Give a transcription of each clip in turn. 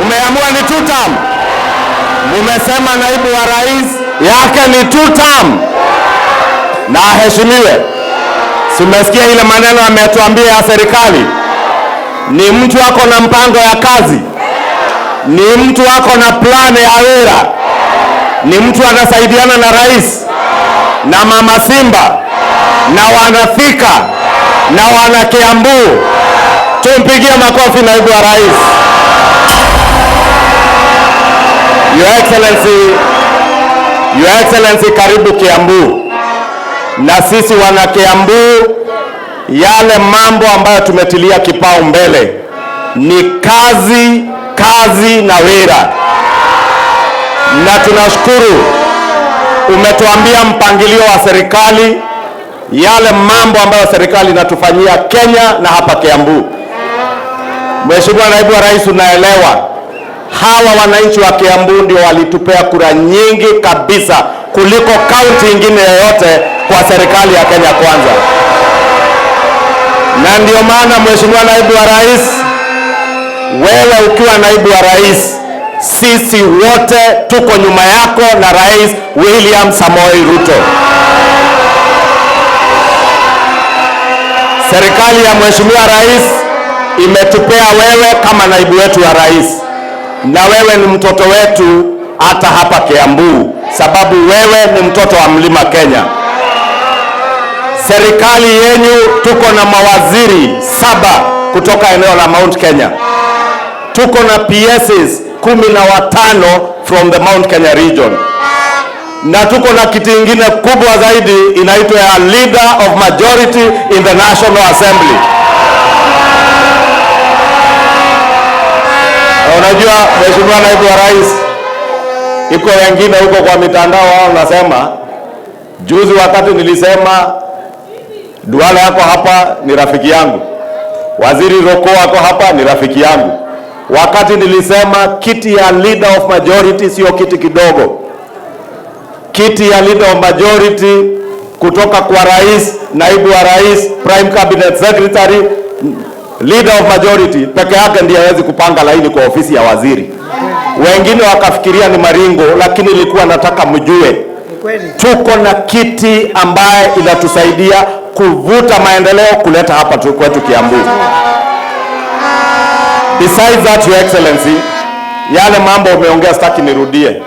Mumeamua ni two term. Mumesema naibu wa rais yake ni two term na aheshimiwe. Si umesikia ile maneno ametuambia ya serikali? Ni mtu ako na mpango ya kazi, ni mtu ako na plan ya wera, ni mtu anasaidiana na rais na mama Simba na wanathika na wana Kiambu. Tumpigie makofi naibu wa rais. Your Excellency, Your Excellency, karibu Kiambu. Na sisi wana Kiambu, yale mambo ambayo tumetilia kipao mbele ni kazi, kazi na wira, na tunashukuru umetuambia mpangilio wa serikali, yale mambo ambayo serikali inatufanyia Kenya na hapa Kiambu. Mheshimiwa Naibu wa Rais, unaelewa hawa wananchi wa Kiambu ndio walitupea kura nyingi kabisa kuliko kaunti ingine yoyote kwa serikali ya Kenya Kwanza, na ndio maana Mheshimiwa Naibu wa Rais, wewe ukiwa naibu wa rais, sisi wote tuko nyuma yako na Rais William Samoei Ruto. Serikali ya Mheshimiwa Rais imetupea wewe kama naibu wetu wa rais, na wewe ni mtoto wetu hata hapa Kiambu, sababu wewe ni mtoto wa Mlima Kenya. Serikali yenyu tuko na mawaziri 7 kutoka eneo la Mount Kenya, tuko na PSs 15 from the Mount Kenya region, na tuko na kiti ingine kubwa zaidi inaitwa ya Leader of Majority in the National Assembly. Na unajua Mheshimiwa Naibu wa Rais, iko wengine huko kwa mitandao wao nasema, juzi wakati nilisema Duale yako hapa ni rafiki yangu, Waziri Roko ako hapa ni rafiki yangu, wakati nilisema kiti ya Leader of Majority sio kiti kidogo, kiti ya Leader of Majority kutoka kwa rais, naibu wa rais, Prime Cabinet Secretary, Leader of Majority peke yake ndiye hawezi kupanga laini kwa ofisi ya waziri. Wengine wakafikiria ni maringo, lakini nilikuwa nataka mjue tuko na kiti ambaye inatusaidia kuvuta maendeleo kuleta hapa tu kwetu Kiambu. Besides that, Your Excellency, yale mambo umeongea sitaki nirudie.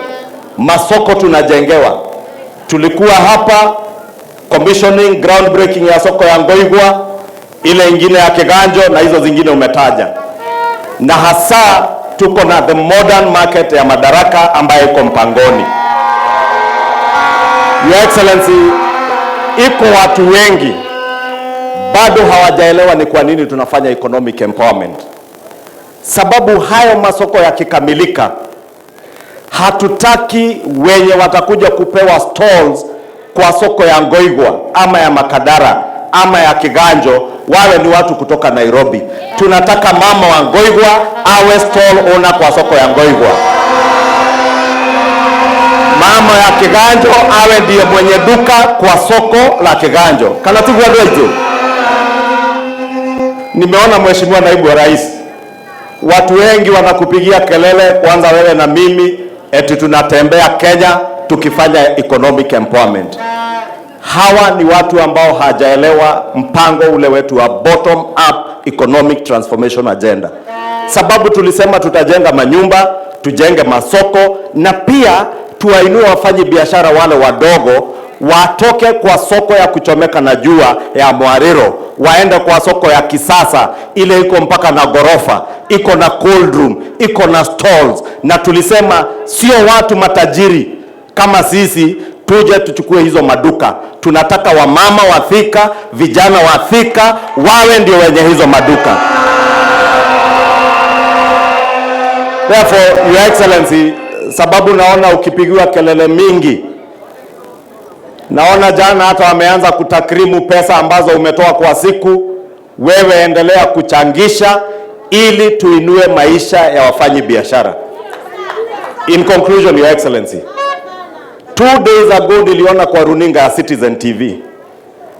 Masoko tunajengewa. Tulikuwa hapa commissioning groundbreaking ya soko ya Ngoigwa, ile ingine ya Kiganjo na hizo zingine umetaja, na hasa tuko na the modern market ya Madaraka ambayo iko mpangoni. Your Excellency, iko watu wengi bado hawajaelewa ni kwa nini tunafanya economic empowerment. Sababu hayo masoko yakikamilika, hatutaki wenye watakuja kupewa stalls kwa soko ya Ngoigwa ama ya Makadara ama ya Kiganjo wawe ni watu kutoka Nairobi. Tunataka mama wa Ngoigwa awe stall owner kwa soko ya Ngoigwa, mama ya Kiganjo awe ndiye mwenye duka kwa soko la Kiganjo. Kana tigwa ndwaitu. Nimeona Mheshimiwa Naibu wa Rais, watu wengi wanakupigia kelele, kwanza wewe na mimi, eti tunatembea Kenya tukifanya economic empowerment. Hawa ni watu ambao hajaelewa mpango ule wetu wa bottom up economic transformation agenda. Sababu tulisema tutajenga manyumba, tujenge masoko na pia tuwainue wafanyi biashara wale wadogo watoke kwa soko ya kuchomeka na jua ya Mwariro waende kwa soko ya kisasa ile iko mpaka na gorofa, iko na cold room, iko na stalls. Na tulisema sio watu matajiri kama sisi tuje tuchukue hizo maduka. Tunataka wamama wa Thika, vijana wa Thika wawe ndio wenye hizo maduka. Therefore, Your Excellency, sababu naona ukipigiwa kelele mingi, naona jana hata wameanza kutakrimu pesa ambazo umetoa kwa siku. Wewe endelea kuchangisha ili tuinue maisha ya wafanyi biashara. In conclusion, Your Excellency, 2 days ago niliona kwa runinga ya Citizen TV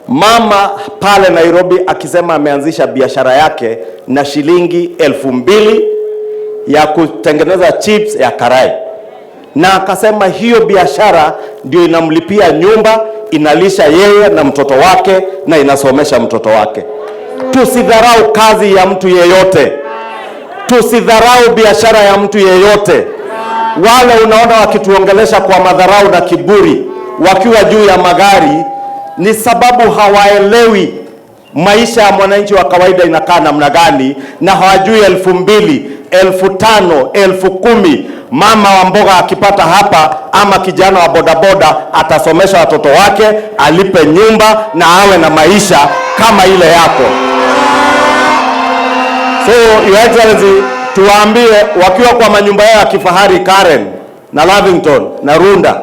mama pale Nairobi akisema ameanzisha biashara yake na shilingi 2000 ya kutengeneza chips ya karai, na akasema hiyo biashara ndio inamlipia nyumba, inalisha yeye na mtoto wake na inasomesha mtoto wake. Tusidharau kazi ya mtu yeyote, tusidharau biashara ya mtu yeyote. Wale unaona wakituongelesha kwa madharau na kiburi wakiwa juu ya magari, ni sababu hawaelewi maisha ya mwananchi wa kawaida inakaa namna gani, na hawajui 2,000, 5,000, 10,000 mama wa mboga akipata hapa ama kijana wa bodaboda atasomesha watoto wake, alipe nyumba na awe na maisha kama ile yako. So Your Excellency, tuwaambie wakiwa kwa manyumba yao ya kifahari Karen na Lavington na Runda,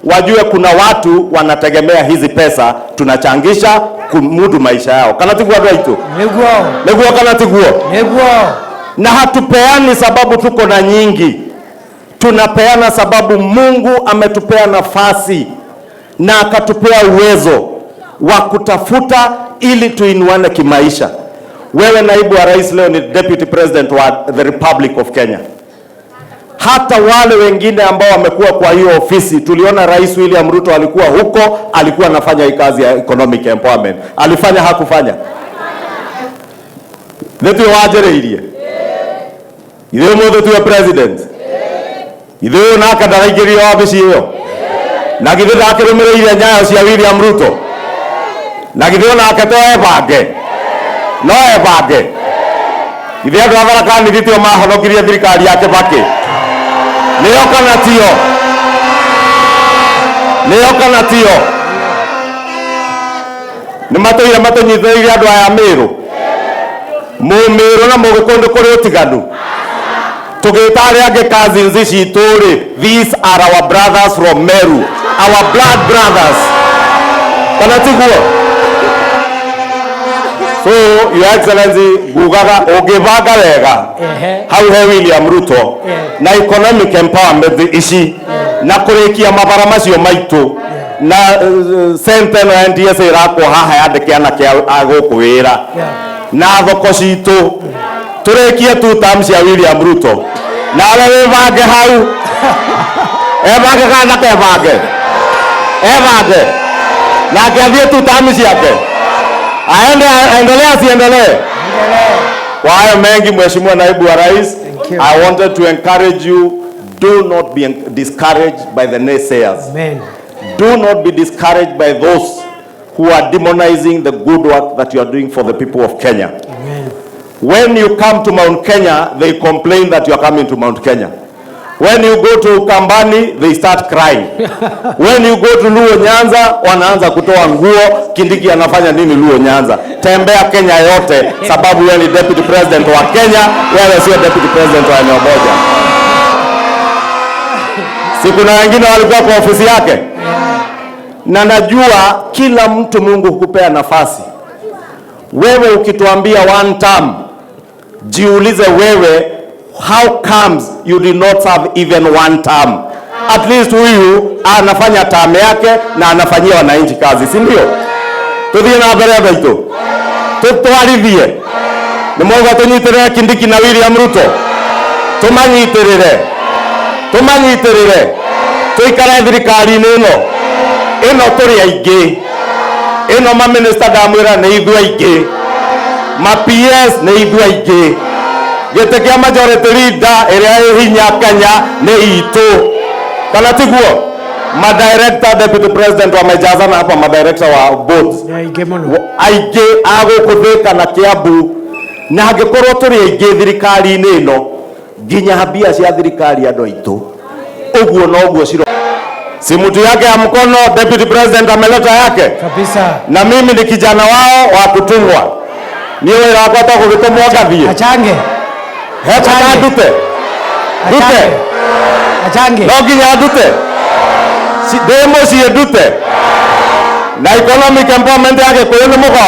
wajue kuna watu wanategemea hizi pesa tunachangisha kumudu maisha yao. Kana tiguo andũ aitũ? Nĩguo. Nĩguo kana tiguo? Nĩguo. Na hatupeani sababu tuko na nyingi, tunapeana sababu Mungu ametupea nafasi na akatupea uwezo wa kutafuta ili tuinuane kimaisha. Wewe naibu wa rais leo ni deputy president wa the Republic of Kenya. Hata wale wengine ambao wamekuwa kwa hiyo ofisi, tuliona Rais William Ruto alikuwa huko, alikuwa anafanya hii kazi ya economic empowerment. Alifanya hakufanya? Nĩtue wanjĩrĩirie ithuĩ ũmũthĩ tuwe president, ithuĩ ũyũ nake ndaraingĩrire wabici ĩyo, na githĩ ndakĩrũmĩrĩire nyayo cia William Ruto, na githĩ onake to ebange, no ebange? Ithuĩ andũ a Tharaka Nithi tio mahonokirie thirikari ya Kibaki? Nĩo kana tio? Nĩo kana tio? Nĩ matũire matũnyitĩrĩire andũ aya Mĩrũ, Mũmĩrũ na Mũgĩkũyũ nĩ kũrĩ ũtiganu. Tũgĩta arĩa angĩ cousins citũ rĩ, these are our brothers from Meru, our blood brothers, kana tiguo? So Your Excellency, ngugaga ũngĩbanga wega hau he William Ruto na economic empowerment ici na kũrĩkia mabara macio maitũ na center ĩno ya NTSA ĩrakwo haha yandĩke anake a gũkũ wĩra na thoko citũ, tũrĩkie two terms cia William Ruto, nawe wĩbange hau, ebange kana ndakebange, ebange nake athiĩ two terms ciake, aende, aendelee asiendelee? Kwa hayo mengi, Mheshimiwa Naibu wa Rais, Thank you. I wanted to encourage you, do not be discouraged by the naysayers. Amen. Do not be discouraged by those who are demonizing the good work that you are doing for the people of Kenya. Amen. When you come to Mount Kenya, they complain that you are coming to Mount Kenya. When you go to Ukambani, they start crying. When you go to Luo Nyanza, wanaanza kutoa nguo, Kindiki anafanya nini Luo Nyanza? Tembea Kenya yote, sababu wewe ni deputy president wa Kenya, wewe sio deputy president wa eneo moja. Si kuna wengine walikuwa kwa ofisi yake? Na najua kila mtu Mungu hukupea nafasi. Wewe ukituambia one term, jiulize wewe, how comes you did not serve even one term? At least huyu anafanya term yake na anafanyia wananchi kazi, si ndio? Tuthie na mbere andũ aitũ, tutwarithie nĩ mwauga tũnyitĩrĩre Kindiki na William Ruto, tũmanyitĩrĩre, tũmanyitĩrĩre, tũikare thirikari-inĩ ĩno ĩno tũrĩ aingĩ, ĩno maminista ndamwĩra nĩ ithuĩ aingĩ, ma PS nĩ ithuĩ aingĩ, gĩtĩ kĩa majority leader ĩrĩa ĩ hinya Kenya nĩ itũ, kana tiguo? Madirector, deputy president wamejazana hapa, madirector wa boards Nĩ aingĩ mũno. Aingĩ a gũkũ Thĩka na Kiambu, na angĩkorwo tũrĩ aingĩ thirikari-inĩ ĩno, nginya mbia cia thirikari andũ aitũ ũguo noguo ciro si mtu yake ya mkono, deputy president ameleta yake Kabisa. Na mimi ni kijana wao wa kutumwa, niĩ wĩra wakwa to gũgĩtũmwo ngathiĩ. Achange. Heta ndute ndute. Achange. Achange. No nginya ndute. Ndĩ mũciĩ ndute na economic empowerment ya Gĩkũyũ nĩ mũgo